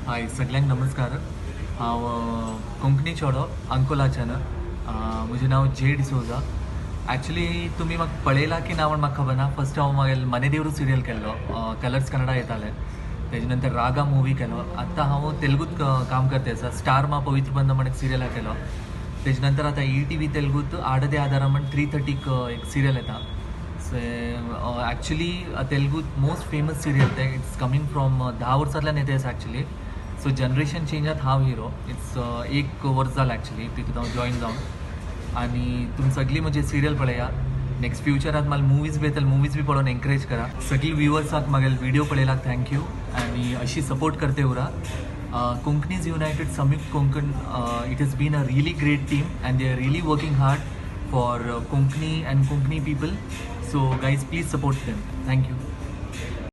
हाय, सगल्यांक नमस्कार. हांव कोंकणी चेडो अंकोलाच्यान. म्हजें नांव जे डिसोजा. एक्चुली तुमी म्हाका पळयलां की ना म्हण म्हाका खबर ना. फर्स्ट हांव मागीर मने देवरू सिरियल केल्लो, कलर्स कन्नडा येतालें. तेजे नंतर रागा मुवी केलो. आतां हांव तेलुगूत काम करते आसा. स्टार मा पवित्र बंध म्हण एक सिरियल केलो. तेजे नंतर आतां ईटीव्ही तेलुगूत आडदे आदारा म्हण 3:30क एक सिरियल येता. एक्चुली तेलुगूत मोस्ट फेमस सिरियल तें. It's coming from 10 वर्सांतल्यान येता आसा एक्चुली. सो जनरेशन चेंजात हांव हिरो. It's एक वर्स जालें एक्चुली तितून हांव जॉईन जावन. आनी तुमी सगळीं म्हजी सिरियल पळया. नेक्स्ट फ्युचरात म्हाका मुवीज बी येतले, मुवीज बी पळोवन एनकरेज करा. सगळी व्युवर्साक म्हागे व्हिडिओ पळयलाक thank you आनी अशी सपोर्ट करते उरा. कोंकणीज युनायटेड, संयुक्त Konkan, it has been a really great team and they are really working hard for Konkani and Konkani people. So guys, please support them. Thank you.